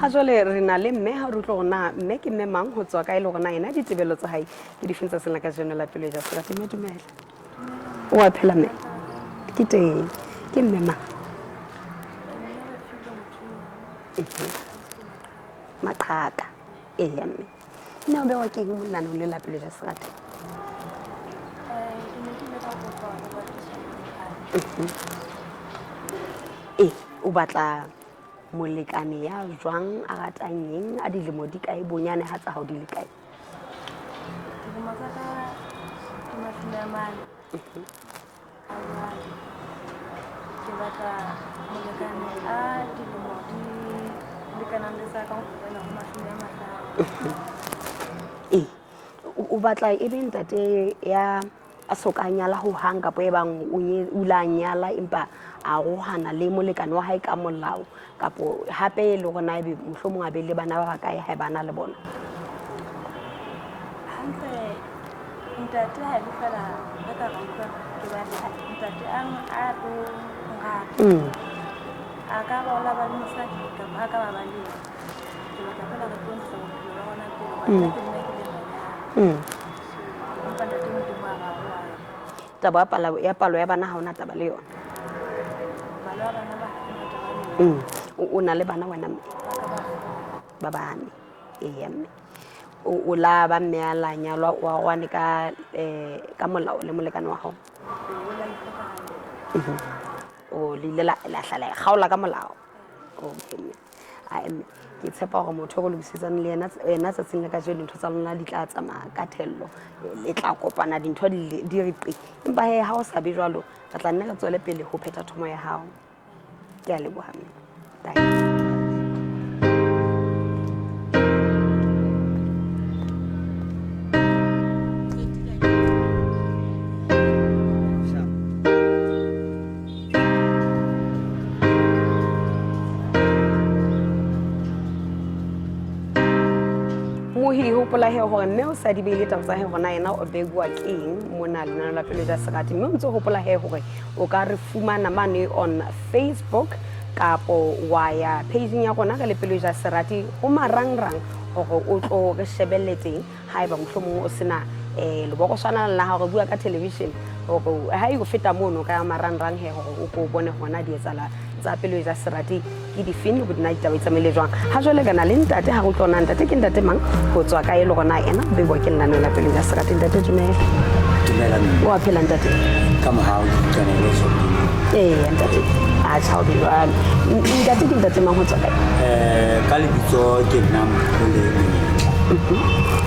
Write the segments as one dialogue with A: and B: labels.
A: Ha jwale re na le mme, ha re utlwe hore na mme ke mme mang, ho tswa kae, le hore na ena ditebello tsa hae ke difeng tsa sena kajeno la pelo ja serati. Mme dumela, o a phela mme? Ke teng. Ke mme mang? Maqhaka. Eya mme, nna o bewa ke eng molanong le la pelo ja serati? Ee, o batla molekane ya jwang, a ratang eng, a dilemo di kae bonyane, ha tsa hao di le kae?
B: Dilemo tsa ka ke 40. A jwale ke batla molekane a dilemo di lekanang le tsa ka, ho fihlela ho 50.
A: Ee, o batla e be ntate ya a so ka nyala ho hang, kapa e bang o ile a nyala empa a rohana le molekane wa hae ka molao, kapo hape le hore na ebe mohlomong a be le bana ba bakae, ha e bana le bona?
B: Hantle ntate, ha e le fela re ka ra utlwana, ke batla ntate a tlo nrata. A ka ba o la ba le mosadi kapa a ka ba ba le yena. Ke batla fela re tlo ntsha bophelo ba rona pele, hobane ke nna ke le banyana. Empa ntate Modimo a ba rohana.
A: Taba ya palo ya bana ha ona taba le yona?
B: Palo ya bana ba ha ke na taba le yona.
A: O na le bana wena mme?
B: Ba ka ba
A: Ba bane. Eya mme, o la ba mme a la nyalwa, o arohane ka molao le molekane wa hao?
B: O la itlhokahala.
A: O le ile la hla la e kgaola ka molao? Okay mme. Ae mme, ke tshepa hore motho o re lokisetsang le yena tsatsing la kajeno, dintho tsa lona di tla tsamaya ka thello, le tla kopana, dintho di re qi. Empa he, ha o sa be jwalo, re tla nne re tswele pele ho phetha thomo ya hao. Ke a leboha mme. Bye. Mohi, hopola he hore mme o sa di beile taba tsa he hore na yena o beguwa ke eng mona lenaneo la pelo ja serati. Mme o ntse hopola he hore o ka re fumana mane on Facebook, kapo wa ya pageng ya rona re le pelo ja serati ho marangrang, hore o tlo re shebelle teng haeba mohlomong o sena lebokoswana la hao re bua ka television, hore ha e o feta mono ka marangrang he, hore o ko bone hona di etsahala tsa pelo ja serati ke difeng, le bodina ditaba di tsamaile jwang. Ha jwale re na le ntate, ha re utlwa na ntate ke ntate mang, ho tswa kae, le rona ena o bewa ke lenaneo la pelo ja serati. Ntate dumela.
C: Dumela mme.
A: O a phela ntate?
C: Ka mohau ke utlwanele so.
A: Ee ntate, a tjha o be jwalo. Ntate ke ntate mang, ho tswa kae?
C: Ka lebitso ke nna Mpole Monyetla.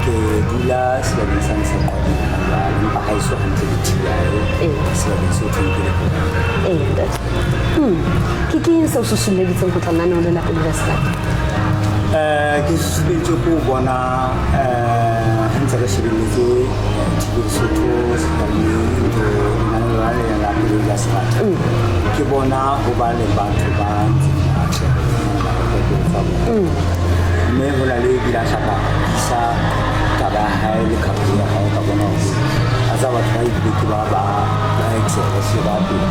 C: Ke dula sebakeng sa Qwading hona jwale, empa ha eso hantle ke Thiae. Sebakeng seo thweng ke Lekola.
A: Ee ntate. Ke eng seo susumeditseng ho tla lenaneo le la pelo ja serati?
C: Ke susumeditswe ke ho bona ha ntse re shebelletse TV Lesotho ntho lenaneo la le la pelo ja serati. Ke bona ho ba le batho ba ntseng ba atleha tsa bona. Mme ho na le ebile a hlaka isa taba ya hae le company ya hae, ka bona hore a tsa batho ba ebile ke ba excel se ba pele.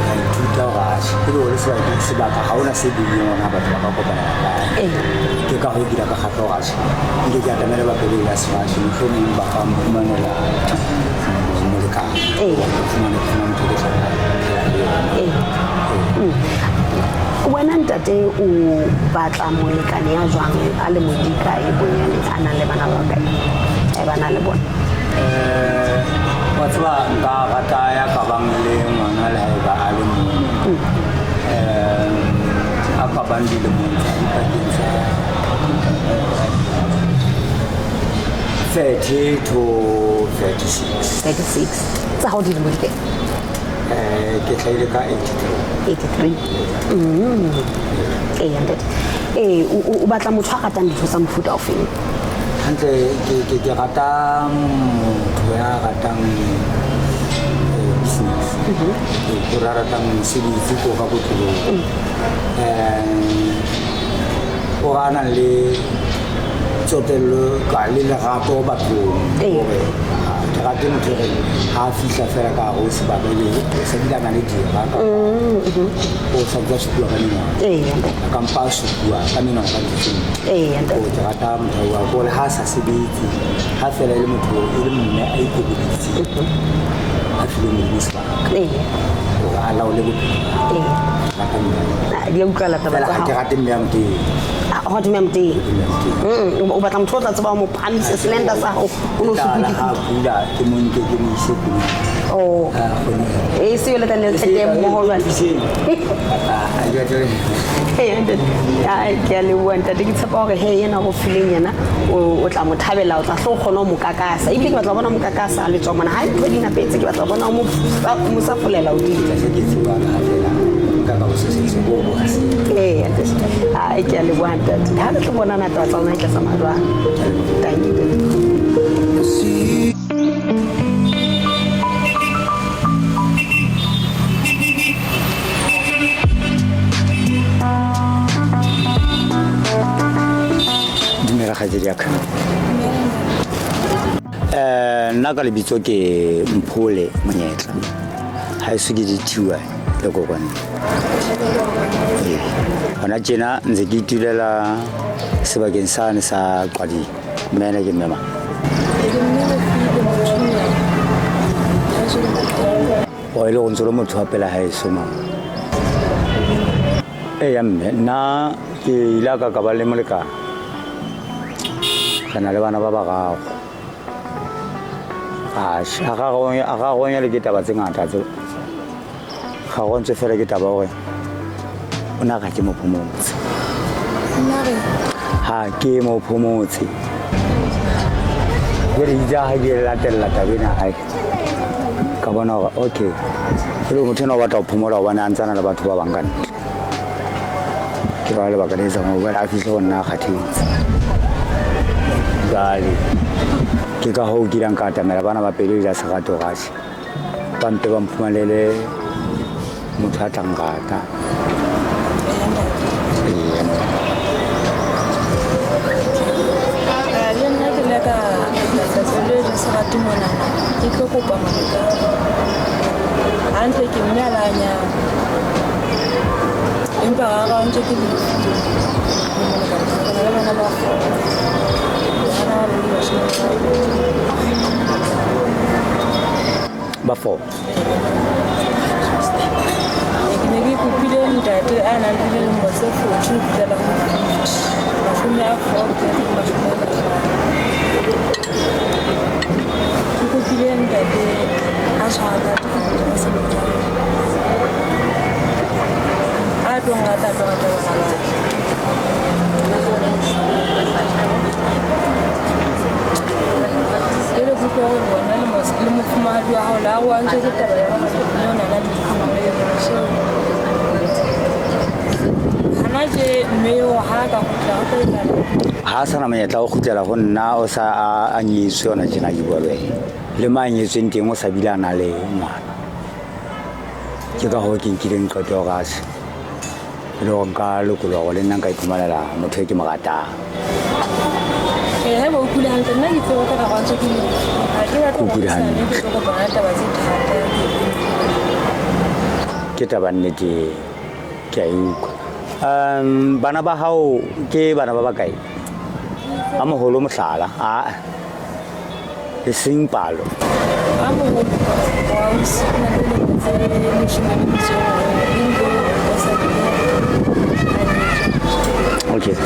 C: Ka ithuta hore atjhe, ebe o le sebaka ha hona se beileng hona batho ba ka kopana kae. Ke ka hoo ke ile ka kgahla hore atjhe, nke ke atamele ba pelo ya serati, mohlomong ba ka mphumanela molekane. Ke fumane motho ke tla phela le yena.
A: Wena ntate, o batla molekane ya jwang, a le modika e bonyane, a nang le bana ba bakae, e ba na le bona?
C: Wa tseba, nka rata ya ka bang le ngwana le haeba a le mong. A ka bang dilemong tsa dipakeng tsa 30 to 36.
A: 36. Tsa hao dilemo di kae?
C: Ke hlahile ka 83.
A: 83. Ee ntate. Ee, o batla motho a ratang dintho tsa mofuta o feng?
C: Hantle ke rata motho ya ratang business. Ke a ratang mosebetsi ko ka botlolong. O a nang le tsotello ka le lerato bathong. Hore rate motho e reng ha a fihla fela ka hare ho sebaka ebe sa bile a na le dira kapa o sa ntse a supuwa ka menwana. A ka mpa a supuwa ka menwana ka ntho tse ding. O ke rata motho wa ko le ha a sa sebetse, ha fela e le motho e le mme a ikokobeditseng, a filweng Modimo sebaka hore a laole bophelo ba hae. Ke rata mme a
A: Di a utlwahala taba
C: Fela
A: tsa
C: ha ke
A: hao.
C: rate mme a motenya.
A: Ah, o rate mme a motenya?
C: Mme a motenya.
A: O batla motho o tla tseba ho mo phahamisa slender sa hao, o no
C: Ke tla
A: se
C: la ha a kula, ke mo nke ke mo ise koloi.
A: Oh.
C: Ha a kgone ho-
A: E se yo le tla le tshete mmoho jwale.
C: Ah, ha ke batle
A: Ee, ntate. Ai, ke a leboha ntate, ke tshepa hore he yena o fileng yena o tla mo thabela, o tla hlo o kgona ho mo kakasa. Ebile ke batla ho bona mo kakasa a le tswa mona. Ha ntho di napetse, ke batla ho bona o mo safolela hodimo.
C: Ke tla se ke tseba ka fela nka ka bososetse bo bo ha se.
A: Ee, ntate. Ai, ke a leboha ntate. Ha re tlo bonana taba tsa rona e tla tsamaya jwang. Thank you, ntate.
C: Dumela kgaitsedi ya ka. Nna ka lebitso ke Mphole Monyetla. Ha eso ke dithiwa le kokwane. Ee. Hona tjena ntse ke itulela sebakeng sane sa Qwading. Mme ena ke mme mang? O e le go ntse o le motho wa pela haeso mang? Eya mme, nna ke ile ka ka ba le molekane. Re na le bana ba bararo. Atjhe, ha ra ronya le ke taba tse ngata tse. Ga rontswe fela ke taba hore o na ga ke mo phomotse. Ha ke mo phomotse. Jwale itse ha ke latella taba ena hae, ka bona hore okay, e le motho enwa o batla ho phomola hobane a ntse a na le batho ba bang ka ntle. Ke lona lebaka le etsang hore a fihle ho nna a kgathetse. Jwale ke ka hoo ke ileng ka atamela bana ba pelo ja serato atjhe, ba mpe ba mphumanele motho a tla nrata. Ee.
B: Le nna ke ile ka tla pelo ja serati monana, ke tlo kopa molekane. Hantle ke mme a la nyala. Empa ga ra ntse ke lefu. Le molekane, ke na le bana ba four. Bana ba babedi bashemane ba babedi.
C: Ba four.
B: Ke ne ke kopile ntate a nang le dilemo tse 40 ho fihlela ho 50. Mashome a four ho fihlela ho mashome a mahlano. Ke kopile ntate a tshwarang ka thata, a sebetsang. A tlo nrata, a tlo rata bana ba ka. Jwale ke utlwa hore wena le mofumahadi wa hao la arohantswe ke taba ya hore mme o na le lefu le so. Hana tje mme eo ha ka kgutla, ho tlo etsahala?
C: Ha a sana monyetla wa ho kgutlela ho nna, o sa a nyetswe hona tjena ke bua le wena. Le mo a nyetsweng teng o sa bile a na le ngwana. Ke ka hoo ke nkileng qeto ya hore atjhe, e le hore nka lokoloha hore le nna nka iphumanela motho e ke mo ratang.
B: Ee, haeba o utlwile hantle, nna ke tsebe ka arohantswe ke lefu. Ha ke batle
C: Ke utlwile
B: hore hosane
C: hantle.
B: ke tlo kopana le taba tse thata.
C: Ke taba nnete, ke a e utlwa. Bana ba hao ke bana ba bakae? A moholo mohlala, a e seng palo.
B: A moholo wa ausi o na le dilemo tse leshome le metso e robong, empa o sa bile a nyetswe.
C: Okay.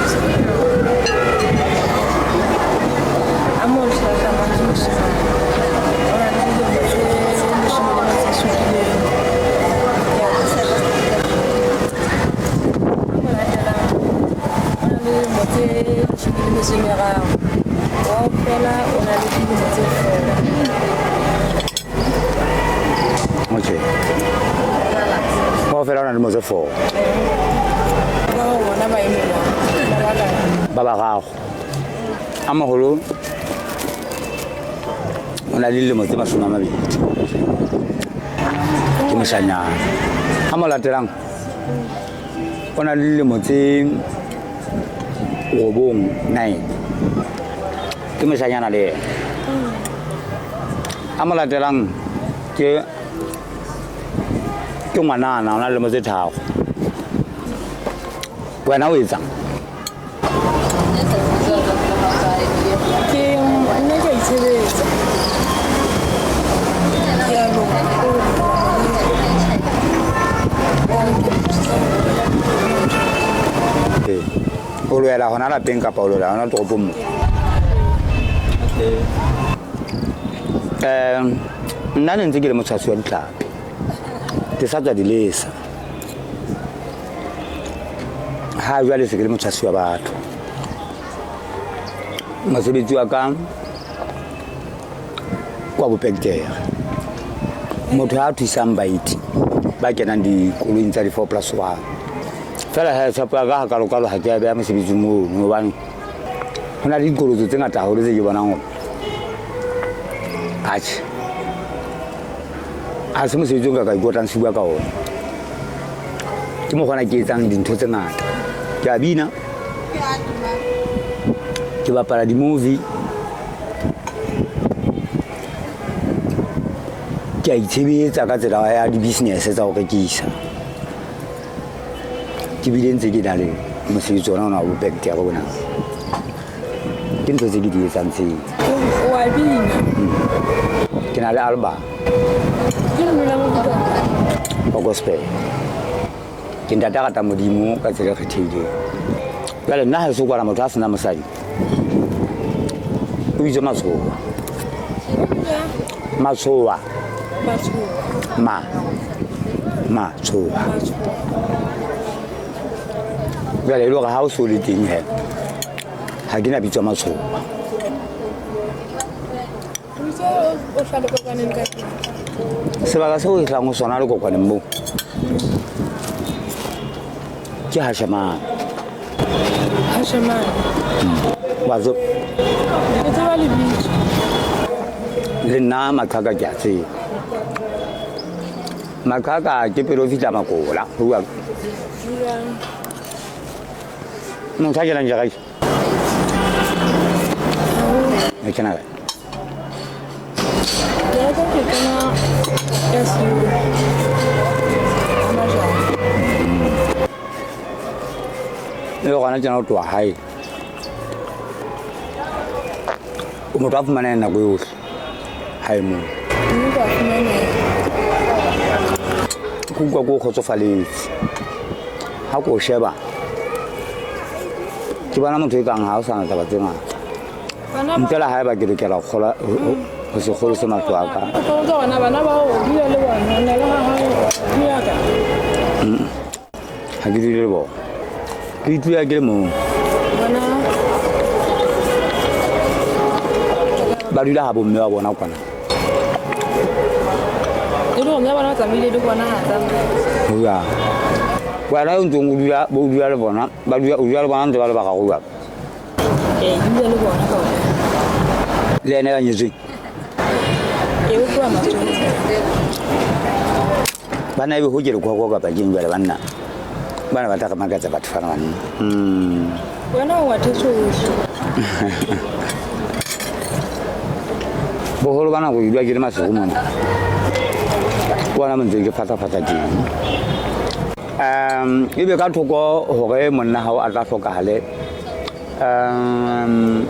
B: A mo hlahlamang ke moshemane. O na le dilemo tse leshome le metso e supileng. Ya. A mo latelang o na le dilemo tse leshome le metso e meraro. Wa ho fela o na le dilemo tse four.
C: Okay. Wa ho fela o na le dilemo tse four.
B: Ba ho bona ba eme jwang? Ba bakae?
C: Ba bararo. A moholo o na le dilemo tse mashome a mabedi. Ke moshanyana. A mo latelang o na le dilemo tse robong, 9. Ke moshanyana le yena. A mo latelang ke ke ngwanana, o na le lemo tse 3. Wena o etsang?
B: Ke nna ke a itshebetsa. Ke a loka.
C: Ee. O loela hona lapeng kapa o loela hona toropong mo? Nna ne ntse ke le motshwasi wa ditlhapi. Ke sa tswa di lesa. Ha jwale se ke le motshwasi wa batho. Mosebetsi wa ka kwa bopektere. Motho a thusang baeti ba kenang dikoloing tsa di-4+1. Fela he tshepo ya ka hakalokalo ha ke a beha mosebetsing ono hobane ho na le dikolotso tse ngata haholo tse ke bonang hore atjhe ha se mosebetsi o nka ka ikotlang sefuba ka ona. Ke mokgwa ona ke etsang dintho tse ngata. Ke a bina, ke bapala di-movie, ke a itshebetsa ka tsela ya di-business tsa ho rekisa. Ke bile ntse ke na le mosebetsi ona ona wa bopektere bona. Ke ntho tse ke di etsang tseo.
B: O a bina?
C: Ke na le album.
B: Ke mmino wa mofuta ofe?
C: Wa gospel. Ke ntate a ratang Modimo ka tsela e kgethehileng. Jwale nna ha eso kwana motho a senang mosadi o bitswa Matshowa. Matshowa.
B: Matshowa.
C: Ma. Matshowa. Jwale e le hore ha o so le teng he, ha ke na bitswa Matshowa.
B: O hlaha Lekokwaneng kae?
C: Sebaka seo ke hlahang ho sona Lekokwaneng moo ke Hashamane.
B: Hashamane.
C: Wa tseba?
B: Ke tseba lebitso.
C: Le nna Maqhaka ke a tseba. Maqhaka ke pele o fihla Makola. Bua.
B: Dulang.
C: Motho a kenang jara ke? E kena kae?
B: Ke ke kena SU. Majara.
C: Le gona tjena o tloha hae. O motho a fumaneng nako yohle hae moo.
B: Mme ka fumaneha.
C: Ke utlwa ke o kgotsofaletse. Ha ke o sheba, ke bona motho e kang ha o sa na taba tse ngata. Ntle le haeba ke lokela ho kgolwa ho se kgolwe se mahlo a ka.
B: O ka botsa hore na bana bao o dula le bona, o na le ha hao, o dula kae?
C: Ha ke dule le bona. Ke itulela ke le mong.
B: Bona
C: ba dula ha bomme ba bona kwana.
B: E le hore mme wa bona o tsamaile le bona ha tsamaya.
C: Bua. Wena o ntsong o dula, bo dula le bona, ba dula, o dula le bona ntse ba le bararo jwang?
B: Ee, ke dula le bona kaofela.
C: Le yena ya nyetsweng?
B: Ee, o tloha Matswele.
C: Bana ebe ho ke lekhokho kapa keng jwale banna? Bana ba tla re makatsa batho bana banna.
B: Wena o ngwathetse hohle.
C: Boholo ba nako ke dula ke le masigo mona. Ke ona mo ntseng ke fatafata teng. Ebe ka thoko hore monna hao a tla hlokahale,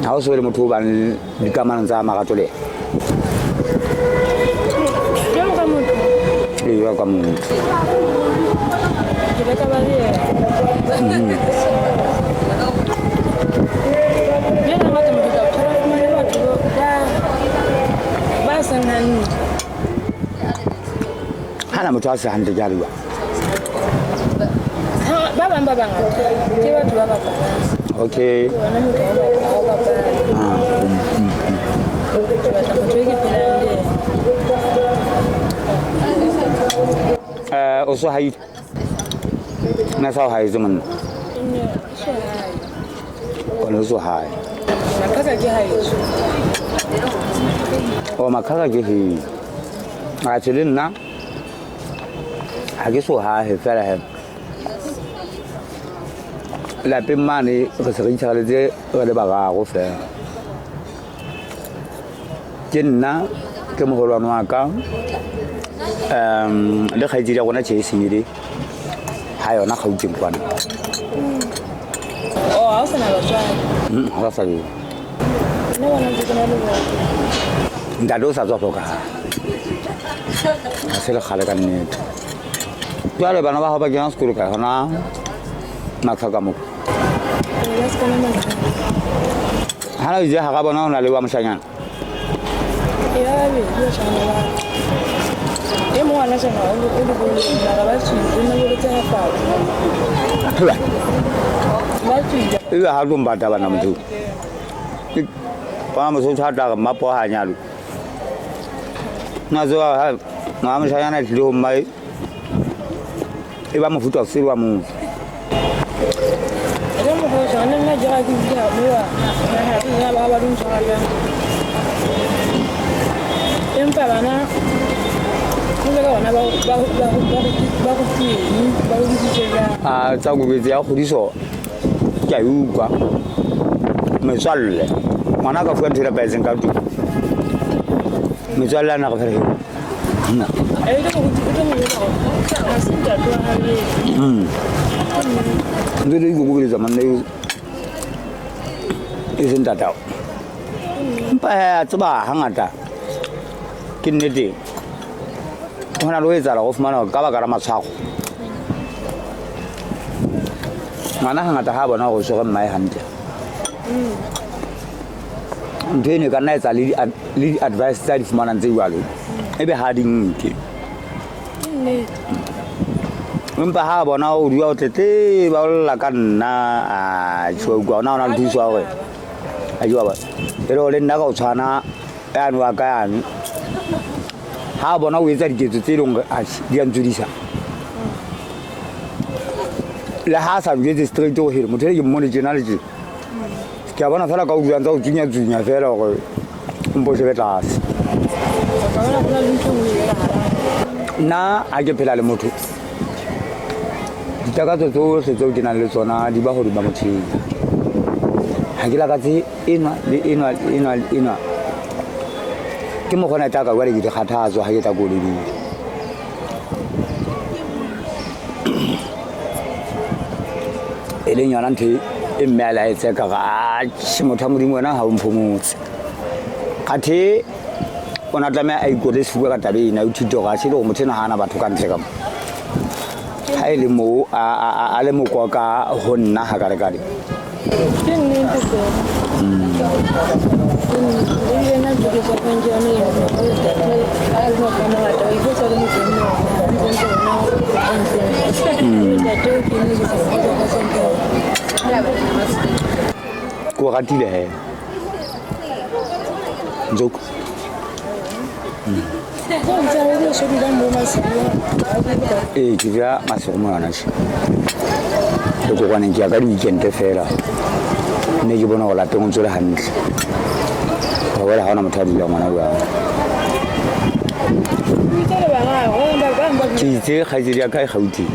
C: ha o so le motho o bang dikamano tsa marato le yena?
B: Jwalo ka motho?
C: Ee, jwalo ka motho.
B: Ke ile ka ba le yena. Jwale hangata motho o tla thola o fumane batho ba seng hantle.
C: Hana motho a se hantle ke a re jwang?
B: Ba bang ba bangata ke batho ba bapalang.
C: Okay.
B: Ke bona motho wa bapala. Ke batla motho e ke phelang le yena.
C: O so haile? Nna sa o haetse monna?
B: Nne, so hae.
C: Ona o so hae.
B: Maqhaka ke haeso.
C: O Maqhaka ke he. Atjhe le nna ha ke so hahe fela he. Lapeng mane re se re itshwareletse re le bararo fela. Ke nna Ke mogolwane wa ka um le kgaitsedi ya rona tšhe e senyele ga yona Gauteng kwana.
B: Oh, ha o sa na batswadi?
C: Ga ba sa yo.
B: Nna bona ntse ke na le bona.
C: Ntate o sa tswa tlhokagala, ga se le kgale ka nnete. Jwale bana ba gago ba kena sekolo kae gona matlha ka mo?
B: Ee, ba sekolo matlha.
C: Gana o itse ga ga bona go na le wa moshanyana?
B: Ee, ba babedi bashanyana ba. E mong ngwana jana o lebollong, mara ba tswile, o ne boletse ha fatshe. Ba tswile.
C: Ebe ga tlo mbata bana motho. Bona motho o tla re mmapo ha nyalwe. Nna tseba ha ngwana moshanyana a tlile ho mmae e ba mofuta o sele wa motho.
B: Re mo go tswa nna ke ga ke utlwa mo wa ha ke ya ba ba di ntshwara jang. Empa bana go ka bona ba ba ba ba go teng ba go disitse jang.
C: A tsa kobetse ya kgodiso ke a e utlwa. Metswalle ngwana a ka fuwa ntho e nepahetseng ka tlung. Metswalle a na re fela nna.
B: E tlo go o tlo mo jwetsa hore ha se ntate wa hae.
C: Ntse le ikokobeletsa monna eo e seng ntatao. Empa he a tseba hangata ke nnete ho na le ho etsahala go fumana hore ka baka la matshwaro. Ngwana hangata ha a bona hore o tshwere mmae hantle. Ntho eno e ka nna etsa le di-advice tse a di fumanang tse jwalo, ebe ha di nke. Empa ha a bona o dula o tletleba o lla ka nna, a tjho utlwa ona o na le thuso ya hore a jwa ba. E le hore le nna ka o tshwana yane wa ka yane. Ha a bona o etsa diketso tse leng hore atjhe di a ntshodisa. Le ha a sa njwetse straight hore hele motho e ke mmone tjena le tjena. Ke a bona fela ka o dula ntse o tsunya-tsunya fela hore o mpo shebe tlase. Nna ha ke phela le motho, ditakatso tsohle tseo ke nang le tsona di ba hodima motho eo. Ha ke lakatse enwa le enwa le enwa le enwa. Ke mokgwa ona e tla ka jwale ke dikgathatso ha ke tla ko lebile. E leng yona ntho e mme a laetse ka re, atjhe motho wa Modimo wena ha o mphomotse. Athe o na tlameha a ikotle sefuba ka taba ena, a ithute hore atjhe le hore motho enwa ha ana batho ka ntle ka mo. Ha e le moo a le mokoka ho nna hakalekale.
B: Ke nnete fela. Ke nnete. Ebile nna ntho ke tswafang ke yone eo. Ha le motho a mongata, o ipotsa le motho e mong, o ntse o nna o ntse. Ntate o ke ne ke sa mo ka sentse.
C: Ke o ratile he. Njoku. Ee, ke dula Maseru mo yona tje. Le kokwaneng ke ya ka di-weekend fela. Mme ke bona hore lapeng o ntso le hantle. Hobane ha hona motho a dulang hona jwang. Ke itse kgaitsedi ya ka e Gauteng,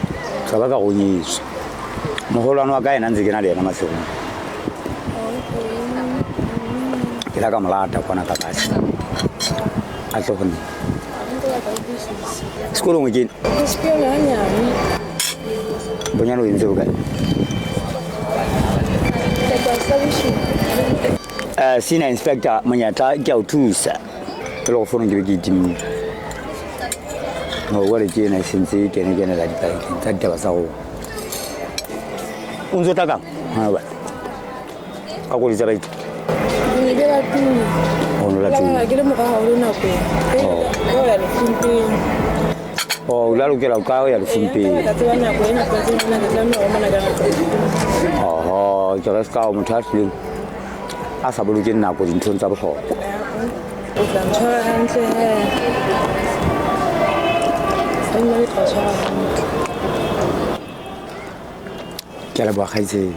C: ka ba ka ronyetswe. Moholwane wa ka yena ntse ke na le yena Maseru. Ke la ka mo lata kwana ka kasi. A tle ho nna. Sekolong o kene?
B: Sekolo hanyane.
C: Bonyane o entse bokae? Senior Inspector Monyetla ke a o thusa. E le go fono ke be ke itimile. No jwale ke ena e sentse e kene kenela dipakeng tsa ditaba tsa rona. O ntso tla kang? Ha ba. Ka koloi tsa baeti.
B: Ne ke latile.
C: O no latile.
B: Ke le morao haholo nako e. Ke ya lefung pele.
C: Oh, o la lokela o ka ya lefung pele.
B: Ka tseba nako e nepahetseng nna ke tlameha ho mona ka nako.
C: Oho, ke re ska motho a hlileng a sa bolokeng nako dinthong tsa bohlokwa.
B: O tla ntshwara hantle he. Nna ke tla tshwara hantle.
C: Ke a leboha kgaitsedi.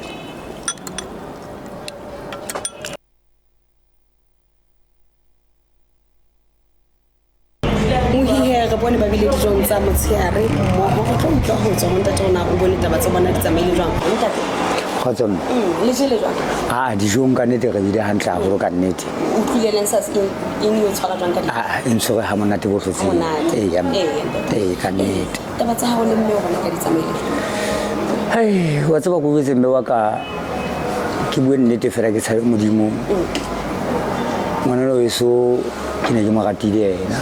A: Mohihe re bone ba bile dijong tsa motshehare mmoho. Re tlo utlwa ho tswa ho ntate hore na o bone taba tsa bona di tsamaile jwang. Ntate,
C: Kgotso mme.
A: Le jele jwang?
C: A dijong ka nnete re bile hantle haholo ka nnete.
A: O utlwile leng sa eng o tshwara jwang ka di?
C: A e ntshwere ha monate bo tletseng.
A: Monate.
C: Ee, ya mme.
A: Ee, ntate.
C: Ee, ka nnete.
A: Taba tsa hao le mme o bona ka di tsamaile jwang?
C: Hei, wa tseba ko betse mme wa ka ke bue nnete fela ke tshabe Modimo. Ngwaneno weso ke ne ke mo ratile ena.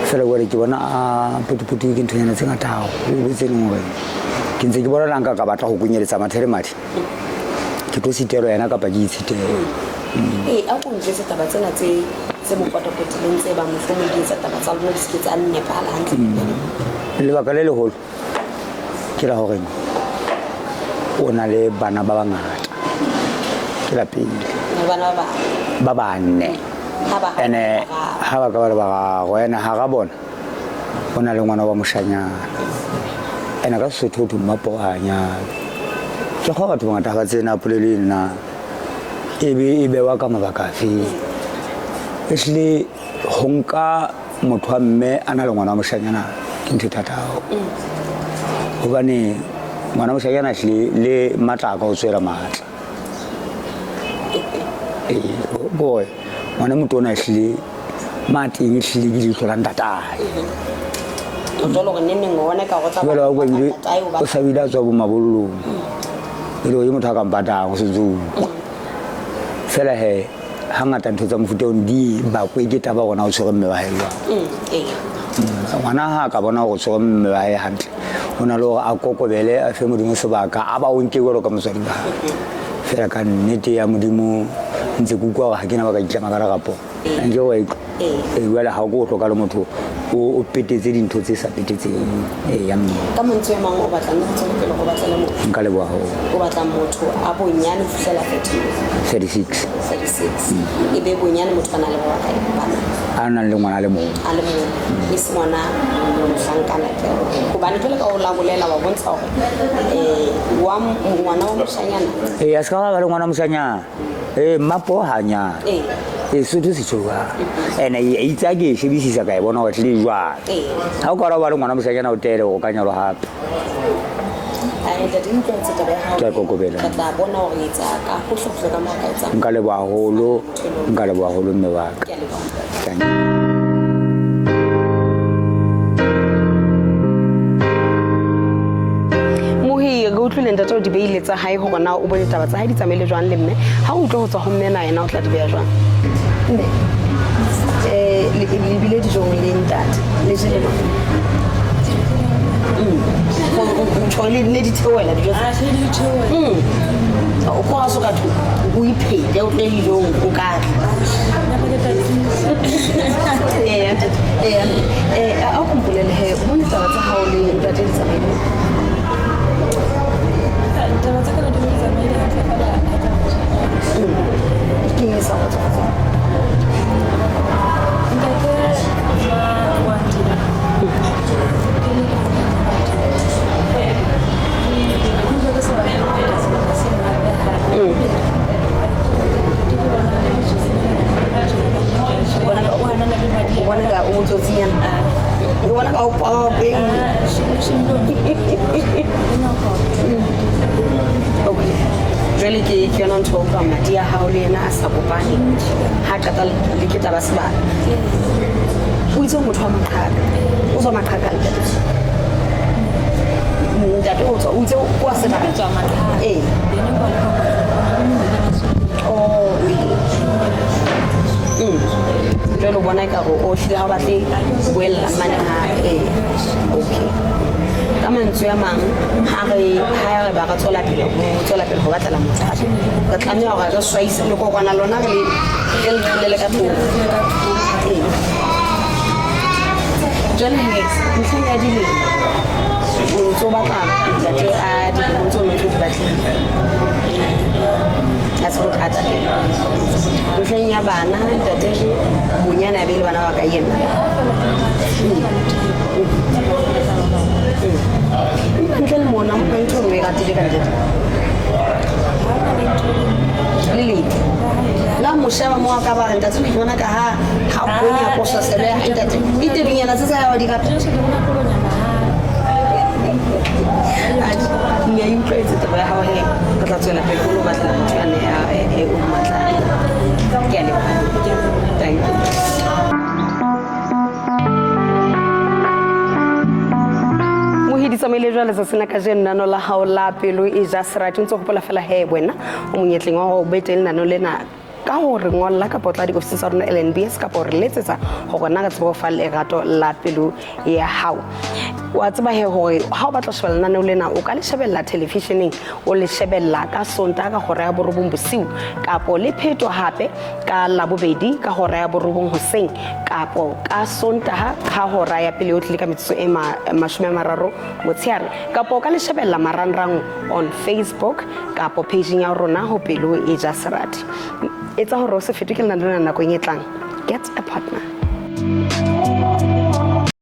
C: Fela jwale ke bona a potopotuwe ke nthonyana tse ngata haholo tse leng hore ke ntse ke bona le ha nka ka batla ho konyeletsa mathe le mathe ke tlo sitelwa yena kapa ke itshitele.
A: Ee, a ko njwetse taba tsena tse tse mo potapotileng tse bang mohlomong di etsa taba tsa lona di se ke tsa nepahala hantle.
C: Lebaka le leholo ke la hore o na le bana ba bangata. Ke la pele.
A: Le bana ba bang.
C: Ba bane.
A: Ha ba
C: Ene ha ba ka ba le bararo, ene hara bona o na le ngwana wa moshanyana. Ene ka Sesotho ho thwe mmapo ha a nyalwe. Ke kgolwa batho bangata ha ba tsebe na polelo eno na e be e bewa ka mabaka afe. Ehlile ho nka motho wa mme a na le ngwana wa moshanyana ke ntho e thata haholo. Hobane ngwana wa moshanyana ehlile le matla a ka o tswela matla. Ee, boy, ngwana motona ehlile mateng ehlile ke leihlo la ntatae.
A: Jwalo hore neng neng ona ka hore tla
C: Jwale wa utlwa ebile
A: ntatae o
C: o sa bile a tswa bo mabollong. E le hore ke motho a ka mpatang o sentse o utlwa. Fela he hangata ntho tsa mofuta ono di bakwe ke taba hore na o tshwere mme wa hae jwang.
A: Ee.
C: Ngwana ha a ka bona hore o tshwere mme wa hae hantle, o na le hore a kokobele a fe Modimo sebaka a ba o nke jwalo ka motswadi wa hae. Fela ka nnete ya Modimo ntse ke utlwa hore ha ke na ba ka itlama ka lerapo. Nke wa utlwa. Ee, jwale ha o ko o hloka le motho o petetse dintho tse sa petetseng. Ee, ya mme.
A: Ka mantswe a mang o batla nna ho tswele pele ho batlele motho.
C: Nka leboha haholo.
A: O batla motho a bonyane ho fihlela 30.
C: 36.
A: 36. E be bonyane motho a nang le ba bakae bana?
C: A nang le ngwana a le mong.
A: A le mong. E se ngwana mohlankana ke. Hobane jwale ka o la bolela wa bontsha hore wa ngwana wa moshanyana.
C: Ee, a se ka ba le ngwana wa moshanyana. Ee, mmapo ha nyalwe.
A: Ee.
C: Ee, Sesotho se tjho jwalo. Ene e itse ha ke e shebisisa ka e bona hore hlile e jwalo.
A: Ee.
C: Ha o ka ra ba le ngwana moshanyana o tele hore o ka nyalwa hape.
A: Ai, ntate, ke utlwa taba ya hao.
C: Ke a kokobela.
A: Re tla bona hore etsa ka hohle hohle ka moo re ka etsang.
C: Nka leboha haholo, nka leboha haholo mme wa ka.
A: Ke a leboha.
C: Thank you.
A: Mohi, re utlwile ntate o di beile tsa hae hore na o bone taba tsa hae di tsamaile jwang le mme. Ha o utlwa ho tswa ho mme na yena o tla di beha jwang? Mme, le bile dijong le ntate, le jele mang? Tjho le ne di theohela dijo tse?
B: Ah, di theohela.
A: O ko ha so ka thwe, o iphete, o tle dijong, o ka tla. Ee, ntate. Ee, a ko mpolelle he, o bone taba tsa hao le ntate di tsamaile?
B: Taba tsa ka le di tsamaile hantle fela ha ke a
A: Ke eng e sa kgotsofatseng?
B: Ntate wa tena.
A: O bona ka o motsotsinyana. O bona ka o pope. Okay. Jwale ke yona ntho o utlwang madi a hao le yena a sa kopane. Ha qeta le ke taba sebaka. O itse o motho wa Maqhaka. O tswa Maqhaka ntate. Ntate o tswa, o itse o wa sebaka.
B: Ke tswa Maqhaka.
A: Ee. Oh, ee. Jwale o bona ekare o hlile ha o batle ho boella mane hape. Ee. Okay. Ka mantswe a mang, ha re ba re tswela pele ho tswela pele ho batlela motho hape, re tlameha hore re swaise lekokwana lona re le qhelele ka thoko. Ee. Jwale he, ntlheng ya dilemo, o ntso batla ntate a dilemo tseo o ntso di batlile. Ha se bothata. Ntlheng ya bana, ntate bonyane a be le bana ba ka yena. Empa ntle le mona, ho na le ntho e nngwe e ratile ka ntate. Le letho. La mo sheba mo a ka ba re ntate ke bona ka ha ha bonya pososelo ya hae ntate. Ditedunyana tse tsa hae wa di rata? Ya e utlwaetse taba ya hao he, re tla tswela pele o lo batlela motho yane e o mmatlang. Ke a leboha. Thank you. Mohidi tsamaile jwale tsatsing la kajeno lenaneo la hao la Pelo e ja Serati. O ntse o gopola fela he wena o monyetleng wa gore o be teng lenaneo lena ka go re ngolla kapa o tla diofising tsa rona LNBS kapa o re letsetsa gore na re tsebe go fa lerato la pelo ya hao. Wa tseba he gore ha o batla go sheba lenaneo lena, o ka le shebella televisioneng, o le shebella ka Sontaha ka hora ya 9 bosiu, kapo le phetwa hape ka Labobedi ka hora ya 9 hoseng, kapo ka Sontaha ka hora ya pele o tlile ka metsotso e 30 motshehare, kapo o ka le shebella marangrang on Facebook kapo pageng ya rona ho Pelo e ja Serati. Etsa hore o se fetwe ke lenaneo lena nakong e tlang. Get a partner.